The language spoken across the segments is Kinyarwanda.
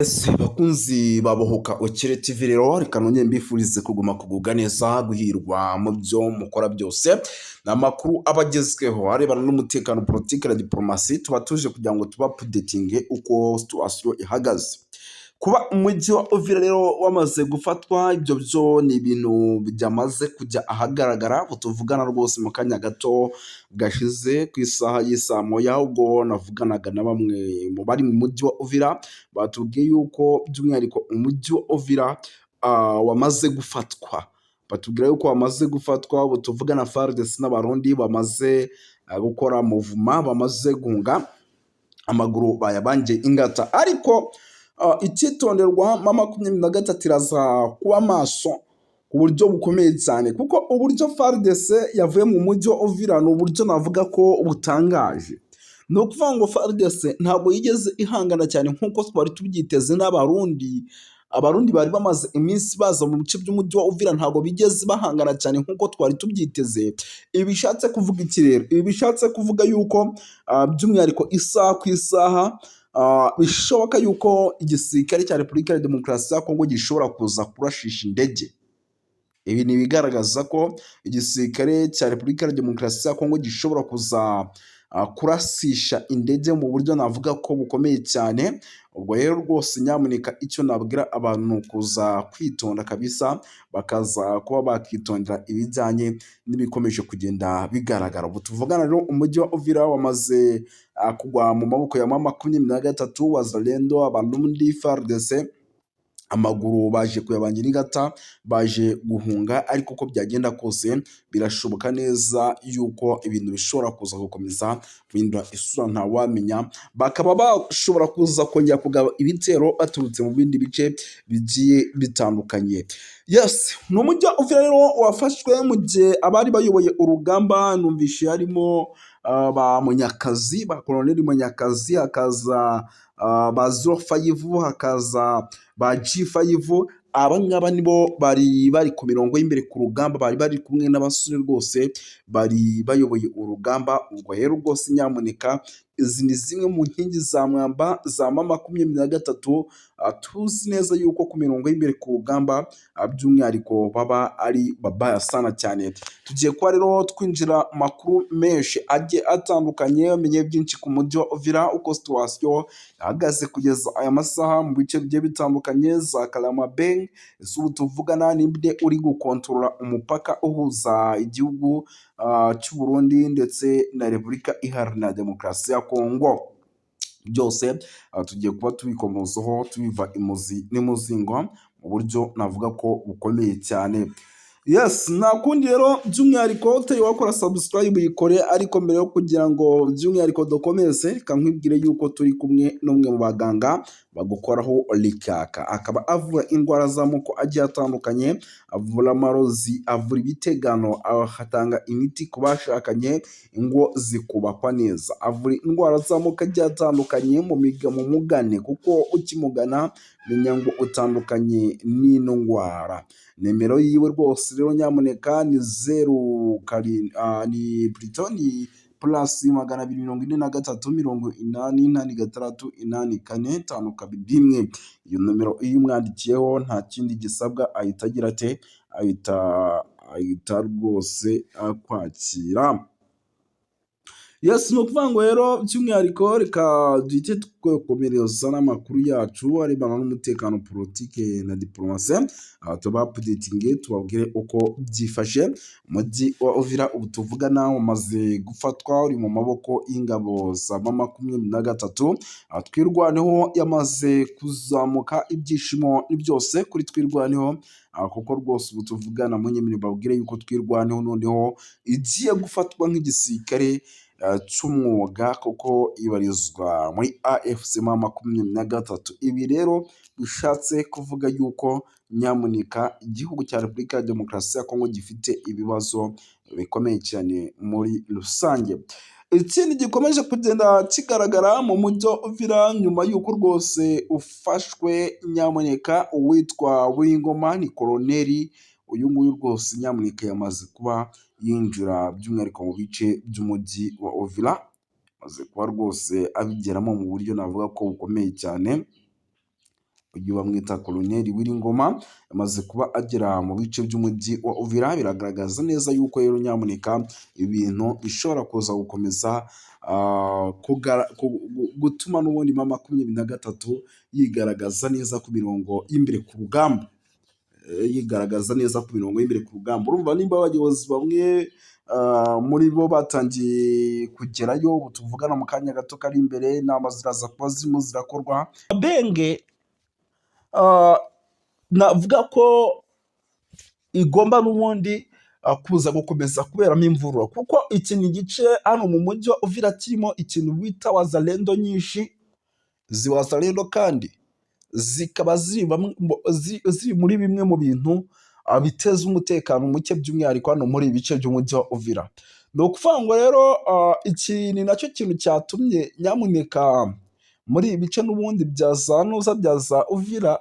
Ese bakunzi babohoka Ukire TV rero, reka nongere mbifurize kuguma kugubwa neza, guhirwa mu byo mukora byose. Ni amakuru aba agezweho arebana n'umutekano, politiki na diporomasi. Tuba tuje kugira ngo tuba updatinge uko situation ihagaze. Kuba umujyi wa Uvira rero wamaze gufatwa, ibyo byo ni ibintu byamaze kujya ahagaragara. Tuvugana rwose mu kanya gato gashize ku isaha y'isaa moya, ubwo navuganaga na bamwe mu bari mu mujyi wa Uvira, batubwiye yuko by'umwihariko umujyi wa Uvira wamaze gufatwa. Batubwira yuko wamaze gufatwa. Ubu tuvugana FARDC n'Abarundi bamaze gukora mouvement, bamaze guhunga, amaguru bayabangiye ingata. Ariko icyitonderwa, M23 iraza kuba maso ku buryo bukomeye cyane, kuko uburyo FARDC yavuye mu mujyi wa Uvira ni uburyo navuga ko butangaje. Ni ukuvuga ngo FARDC ntabwo yigeze ihangana cyane nk'uko twari tubyiteze n'Abarundi. Abarundi bari bamaze iminsi baza mu bice by'umujyi wa Uvira, ntabwo bigeze bahangana cyane nk'uko twari tubyiteze. Ibi bishatse kuvuga iki rero? Ibi bishatse kuvuga yuko by'umwihariko isaha ku isaha bishoboka yuko igisirikare cya Repubulika ya Demokarasi ya Kongo gishobora kuza kurashisha indege. Ibi ni ibigaragaza ko igisirikare cya Repubulika ya Demokarasi ya Kongo gishobora kuza kurasisha indege mu buryo navuga ko bukomeye cyane. Ubwo rero rwose nyamuneka, icyo nabwira abantu ni ukuza kwitonda kabisa, bakaza kuba bakitondera ibijyanye n'ibikomeje kugenda bigaragara. Ubu tuvugana rero, umujyi wa Uvira wamaze kugwa mu maboko ya M23, Wazalendo, Abarundi, FARDC. Amaguru baje kuyabangira ingata, baje guhunga. Ariko uko byagenda kose, birashoboka neza yuko ibintu bishobora kuza gukomeza guhindura isura, ntawamenya, bakaba bashobora kuza kongera kugaba ibitero baturutse mu bindi bice bigiye bitandukanye. Yes, ni umujyi wa Uvira rero wafashwe mu gihe abari bayoboye urugamba, numvishe harimo ba Munyakazi, ba Koloneli Munyakazi, hakaza ba 05, hakaza ba G5. Aba ngaba nibo bari bari ku mirongo y'imbere ku rugamba, bari bari kumwe n'abasore rwose bari bayoboye urugamba. Ubwo rero rwose nyamuneka, izi ni zimwe mu nkingi za mwamba za M23. Tuzi neza yuko ku mirongo y'imbere ku rugamba by'umwihariko baba ari babaya sana cyane. Tugiye kuba rero twinjira mu makuru menshi agiye atandukanye, umenye byinshi ku mujyi wa Uvira, uko situation ihagaze kugeza aya masaha mu bice bigiye bitandukanye za Kalamabeng. Ese ubu tuvugana ninde uri gukontorora umupaka uhuza igihugu cy'u Burundi ndetse na Repubulika Iharanira Demokarasi ya Kongo? Byose tugiye kuba tubikomozaho, tubiva imuzi n'imuzingo mu buryo navuga ko bukomeye cyane. Yes, nta kundi rero, by'umwihariko utari wakora subscribe uyikore. Ariko mbere yo kugira ngo by'umwihariko dukomeze, reka nkwibwire yuko turi kumwe n'umwe mu baganga bagukoraho rikaka, akaba avura indwara z'amoko agiye atandukanye, avura amarozi, avura ibitegano, atanga imiti ku bashakanye, ingo zikubakwa neza, avura indwara z'amoko agiye atandukanye. Mu mugane, kuko ukimugana menya ngo utandukanye n'indwara. Nimero yiwe rwose rero nyamuneka ni zeru karindwi, ni plutôt ni +243 88 84 521. Iyo nomero iyo umwandikiyeho nta kindi gisabwa, ahita agira ate? Ahita rwose akwakira. Yes, ni ukuvuga ngo rero by'umwihariko reka duhite twikomereza n'amakuru yacu arebana n'umutekano, politike na diporomasi, tuba updatinge, tubabwire uko byifashe. Umujyi wa Uvira ubu tuvugana wamaze gufatwa, uri mu maboko y'ingabo za M23. Twirwaneho yamaze kuzamuka, ibyishimo ni byose kuri Twirwaneho, kuko rwose ubu tuvugana munyemerere mbabwire yuko Twirwaneho noneho igiye gufatwa nk'igisirikare cy'umwuga, kuko ibarizwa muri AFC M23. Ibi rero bishatse kuvuga yuko nyamuneka igihugu cya Repubulika ya Demokarasi ya Kongo gifite ibibazo bikomeye cyane muri rusange. Ikindi gikomeje kugenda kigaragara mu mujyi wa Uvira nyuma y'uko rwose ufashwe, nyamuneka uwitwa Wingoma ni koloneli, uyu nguyu rwose nyamuneka yamaze kuba yinjira by'umwihariko mu bice by'umujyi wa Uvira, amaze kuba rwose abigeramo mu buryo navuga ko bukomeye cyane. Uyu bamwita Koloneli Wiringoma, yamaze kuba agera mu bice by'umujyi wa Uvira. Biragaragaza neza yuko rero nyamuneka ibintu bishobora kuza gukomeza gutuma n'ubundi M23 yigaragaza neza ku mirongo y'imbere ku rugamba, yigaragaza neza ku mirongo y'imbere ku rugamba. Urumva nimba abayobozi bamwe muri bo batangiye kugerayo, ubu tuvugana mu kanya gato kari imbere inama ziraza kuba zirimo zirakorwa. Benge navuga ko igomba n'ubundi kuza gukomeza kuberamo imvururu, kuko iki ni igice hano mu mujyi wa Uvira kirimo ikintu bita Wazalendo nyinshi. Izi Wazalendo kandi zikaba ziri muri bimwe mu bintu biteza umutekano muke, by'umwihariko hano muri ibi bice by'umujyi wa Uvira. Ni ukuvuga ngo rero iki ni nacyo kintu cyatumye nyamuneka muri ibi bice n'ubundi bya za Nuza, bya za Uvira,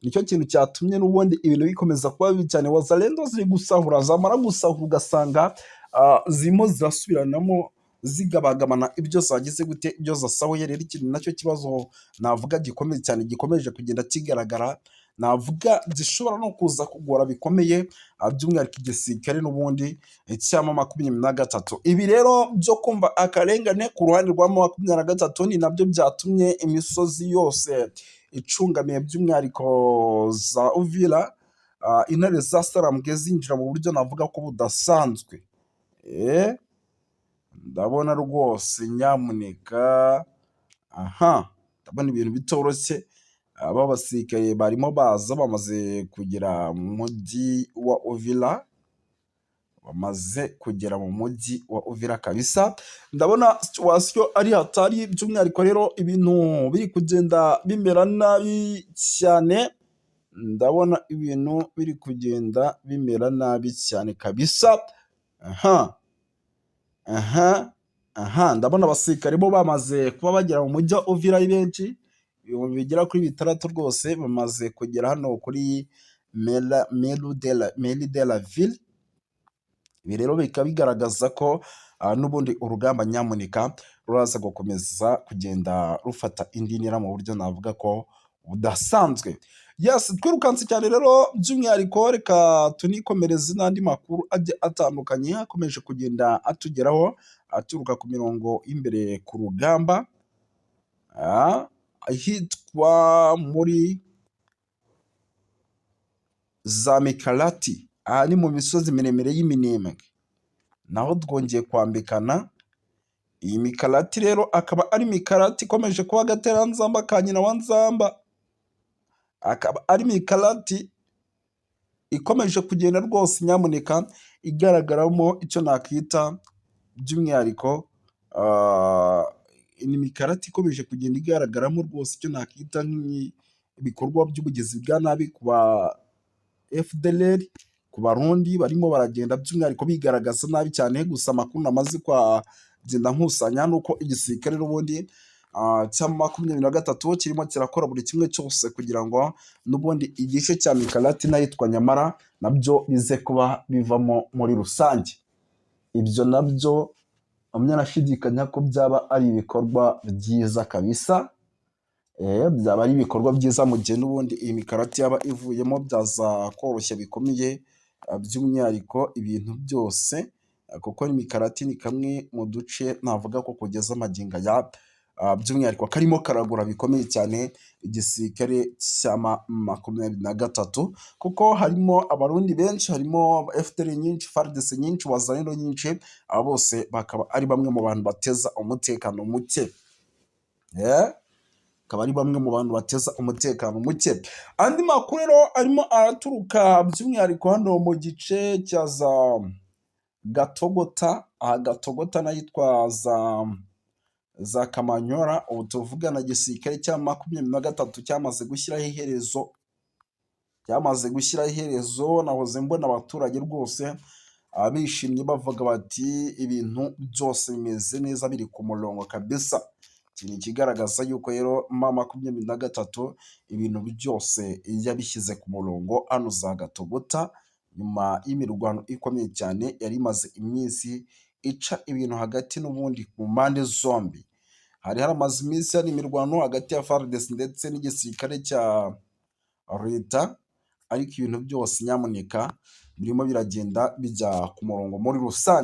nicyo kintu cyatumye n'ubundi ibintu bikomeza kuba bibi cyane. Wazalendo ziri gusahura, zamara gusahura ugasanga zirimo zirasubiranamo, zigabagabana ibyo zagize gute, ibyo zasahuye. Rero iki ni nacyo kibazo navuga gikomeye cyane gikomeje kugenda kigaragara, navuga gishobora no kuza kugora bikomeye by'umwihariko igisirikare n'ubundi cya M23. Ibi rero byo kumva akarengane ku ruhande rwa M23 ni nabyo byatumye imisozi yose icungamiye, by'umwihariko za Uvira, intare za Sarambwe zinjira mu buryo navuga ko budasanzwe. Ndabona rwose nyamuneka, aha ndabona ibintu bitoroshye. Aba basirikare barimo baza, bamaze kugera mu mujyi wa Uvira, bamaze kugera mu mujyi wa Uvira kabisa. Ndabona situation ari hatari, by'umwihariko rero ibintu biri kugenda bimera nabi cyane. Ndabona ibintu biri kugenda bimera nabi cyane kabisa. Aha aha aha, ndabona abasirikare bo bamaze kuba bagera mu mujyi wa Uvira ari benshi, 6000 rwose bamaze kugera hano kuri mairie de la ville. Ibi rero bikaba bigaragaza ko n'ubundi urugamba nyamuneka ruraza gukomeza kugenda rufata indi ntera mu buryo navuga ko budasanzwe. Yes, twirukanse cyane rero, by'umwihariko reka tunikomereze n'andi makuru agiye atandukanye akomeje kugenda atugeraho aturuka ku mirongo y'imbere ku rugamba, ahitwa muri za Mikarati. Aha ni mu misozi miremire y'Iminembwe, naho twongeye kwambikana. Iyi Mikarati rero akaba ari Mikarati ikomeje kuba agateranzamba ka nyina wa Nzamba, akaba ari Mikarati ikomeje kugenda rwose nyamuneka igaragaramo icyo nakita by'umwihariko, ni Mikarati ikomeje kugenda igaragaramo rwose icyo nakita nk'ibikorwa by'ubugizi bwa nabi ku ba FDLR, ku Barundi barimo baragenda by'umwihariko bigaragaza nabi cyane. Gusa amakuru namaze kugenda nkusanya ni uko igisirikare n'ubundi cya 23 kirimo kirakora buri kimwe cyose kugira ngo n'ubundi igice cya Mikarati n'ahitwa Nyamara nabyo bize kuba bivamo muri rusange. Ibyo nabyo mpamya nashidikanya ko byaba ari ibikorwa byiza kabisa, byaba ari ibikorwa byiza mu gihe n'ubundi iyi Mikarati yaba ivuyemo, byaza koroshya bikomeye by'umwihariko ibintu byose, kuko Mikarati ni kamwe mu duce navuga ko kugeza magingo aya by'umwihariko karimo karagura bikomeye cyane igisirikare cya M23, kuko harimo Abarundi benshi, harimo FDLR nyinshi, FARDC nyinshi, Wazalendo nyinshi, aba bose bakaba ari bamwe mu bantu bateza umutekano muke. Akaba ari bamwe mu bantu bateza umutekano muke. Andi makuru rero arimo araturuka by'umwihariko hano mu gice cya za Gatogota, aha Gatogota n'ahitwa za Kamanyora, ubu tuvugana igisirikare cya 23 cyamaze gushyiraho iherezo, cyamaze gushyiraho iherezo. Nahoze mbona abaturage rwose bishimye bavuga bati ibintu byose bimeze neza, biri ku murongo kabisa. Iki ni ikigaragaza yuko rero M23 ibintu byose yabishyize ku murongo hano za Gatogota, nyuma y'imirwano ikomeye cyane yari imaze iminsi ica ibintu hagati n'ubundi ku mpande zombi. Hari haramaze iminsi hari imirwano hagati ya FARDC ndetse n'igisirikare cya leta, ariko ibintu byose nyamuneka birimo biragenda bijya ku murongo muri rusange.